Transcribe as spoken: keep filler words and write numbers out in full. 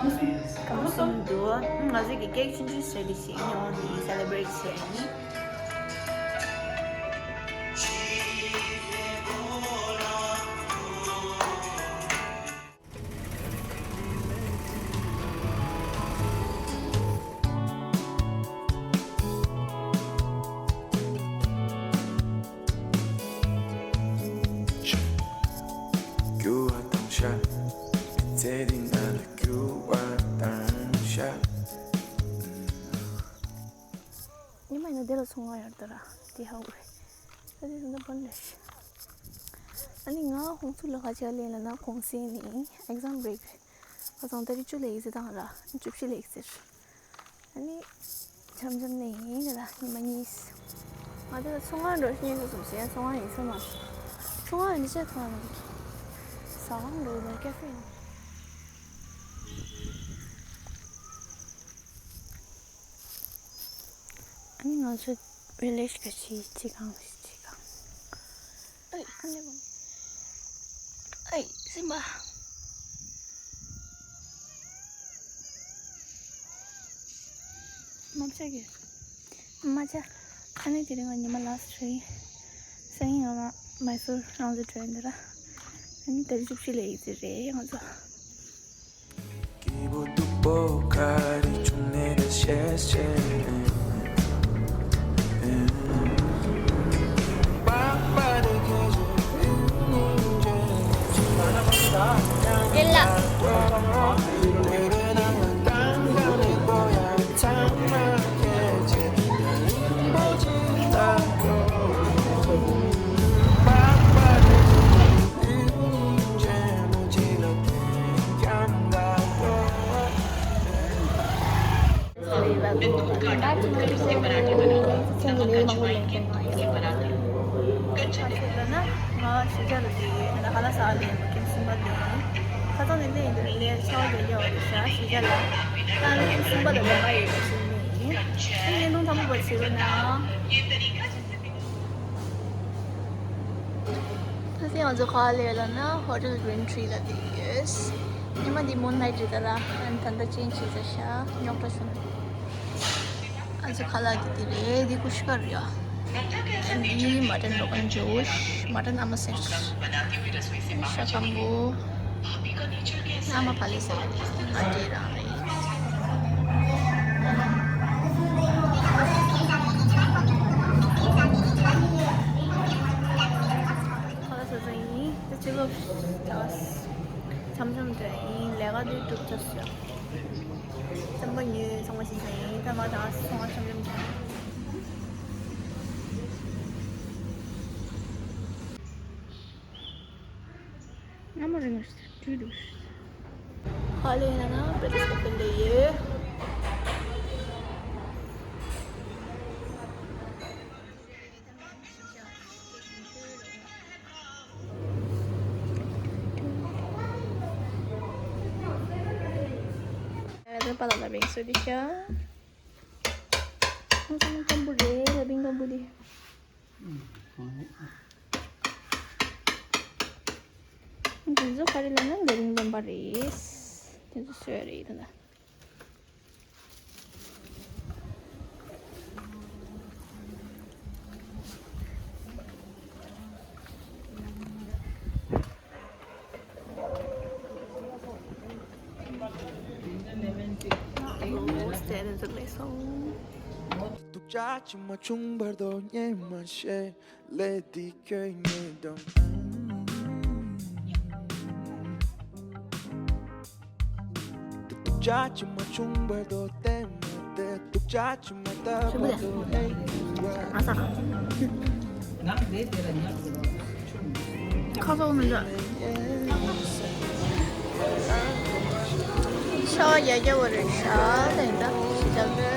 གང་སོང་འདུག་ང་ཚོས་ཀྱི་ཀེག་ཆུང་ཆུང་བཟོས་ཏེ་བཞག་ཡོང་ནི་སེ་ལེ་བྷི་རེཊ་བྱས་ནི། ཉི་མ་ཡིན་ན་དེ་ལ་ཚོང་ཁང་ཡོད་དོ་ར། དེ་ཧ་གོ་རེད། ས་དེ་ཟིན་ད་བོན་རེད། ཨ་ནི་ང་ཧོང་ཚུ་ལ་ཁ་ཆེ་ལེན་ལ་ན་གུང་སེང་ནི་ཨེག་ཛམ་བྷི་རེག་རེད། ཁ་སང་ཏ་རིག་བཅུ་ལ་ཡིག་ཚད་བཏང་ར། བཅུ་བཞི་ལ་ཡིག་ཚད་རེད། ཨ་ནི་འཆམ་འཆམ་ནས་ཡིན་ལ་ཉི་མ་གཉིས། ང་དེ་ལ་ཚོང་ཁང་འགྲོ་ཤེས་སོ་སོང་ཟེར་ཚོང་ཁང་ཡིན་ས་མ་རེད། ཚོང་ཁང་ཡིན་ཆེད་ཐོག་ནས་ཟ་ཁང་འགྲོ་ནས་ཀེ་ཧྥེ་ཡིན། ཨ་ནི་ང་ཚོ་བི་ལེཇ་ག་ཅི་ཅི་གང་ཅི་གང་། ཨེ་ཨ་ནི་ཨེ་སེམས་པ། མ་བྱ་གི། མ་བྱ། ཨ་ནི་དེ་རིང་ང་ཉི་མ་ལ་སི་ཊི་རེད། སང་ཉིན་ང་མ་མའི་སུར་རང་ཚོ་འགྲོ་ཡིན་འདི་ར། ཨ་ནི་ད་རེས་བཅུ་བཞི་ལ་ཡིག་ཚད་རེད་ང་ཚོ། ང་ཞི་ཅ་ལ་ལས་ཡོད། ང་ཧ་ལ་ས་ལས་མ་ཁྱིམ་གསུམ་པ་ལས་ཡིན། ཁ་སང་ནས་ལས་ཡིན་དུས་ལས་ཆའོ་ལས་ཡོད་རེད་ཤག་ཞི་ཅ་ལ་ད་ལས་ཁྱིམ་གསུམ་པ་ལ་ལས་པ་ཡོད་པ་ཞིག་ལས་ཡིན། ཨ་ནི་བརྙན་ཐུང་དང་པོ་བ་བྱེད་རོགས་གནང་། ད་ཐེངས་ང་ཚོ་ག་པར་སླེབས་ལབ་ན་ཧོ་ཊེལ་གྷི་རིན་ཊི་རི་ལ་སླེབས་ཡོད། ཉི་མ་འདི་མུན་ལའིཊ་རེད་ད་ར། ཨ་ནི་ད་ལྟ་ཅན་བྱས་ཚར་ཤག་རྙོག་དྲ་བྱུང་། ང་ཚོ་ཁ་ལག་འདི་འདི་རེད། འདི་ཀུ་ཤུ་ཀར་རེད་ཡ། ཨ་ནི་འདི་མ་ཊན་རོ་གན་ཇོཤ། མ་ཊན་ཨ་མ་སེར། ཤ་སྐམ་པོ། ཨ་མ་ཕ་ལེ་སེ་ལ་ང་འདྲེ་རང་རེད། ཁ་ལག་ཟ་ཟ་ཡིན། ད་ཕྱི་ལོགས་ད་འཆམ་འཆམ་འདྲ་ཡིན། ལས་ཀ་འདི་གྲུབ་ཚར་སོང་། སེམས་པ་ཉོས་ཚང་མ་ཞིག་ཟ་ཡིན། ད་ང་ད་ཚང་མ་འཆམ་འཆམ་འདྲ། སྔ་མོ་རེད་མ་ཤེས་དུས་འདུག་ཧ་ལས་ན་ན་པྲ་ཏིས་ཀ་ཕེ་ལ་ཡོད། ཨ་ད་པ་ལ་ལ་བེང་སོ་དི་ཤ། ཁོང་ཚང་སྐམ་པོ་རེད་ལ་བེང་སྐམ་པོ་དེ། འདི་ཚོ་ག་རེ་ལབ་ན་ལ་བེང་སྐམ་པ་རེད། དེ་ཚོ་སོས་རེད་ད། སྡུག་ཅག་ཅི་མ་བྱུང་བར་དོ་ཉེས་མ་ཤེས། ལས་འདི་ཁྱོད་ཉེས་དང་། སྡུག་ཅག་ཅི་མ་བྱུང་བར་དོ་བལྟས་མ་བལྟས། སྡུག་ཅག་ཅི་མ་བལྟས་བར་དོ་ཨེ་ཡུ་ཨ་ས། ཁ་སོག་མི་འདྲ། ཤ་བ་རྒྱ་རྒྱ་བོ་རེད་ཤག་ལེན་ད་ཤི་ཅག